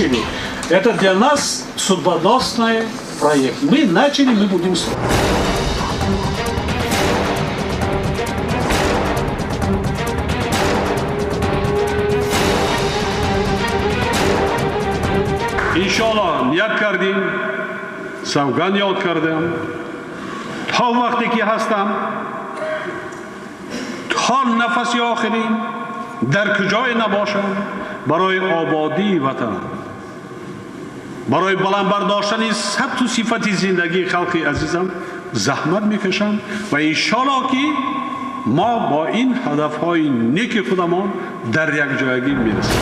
Начали. Это для нас судьбоносный проект. Мы начали, мы будем строить. Иншоаллоҳ, ният кардем, савганд ёд кардам, то вақте ки ҳастам, то нафаси охирин, дар куҷое набошам, барои ободии ватан, барои баланд бардоштани сатҳу сифати зиндагии халқи азизам заҳмат мекашам ва иншоаллоҳ, ки мо бо ин ҳадафҳои неки худамон дар якҷоягӣ мерасем.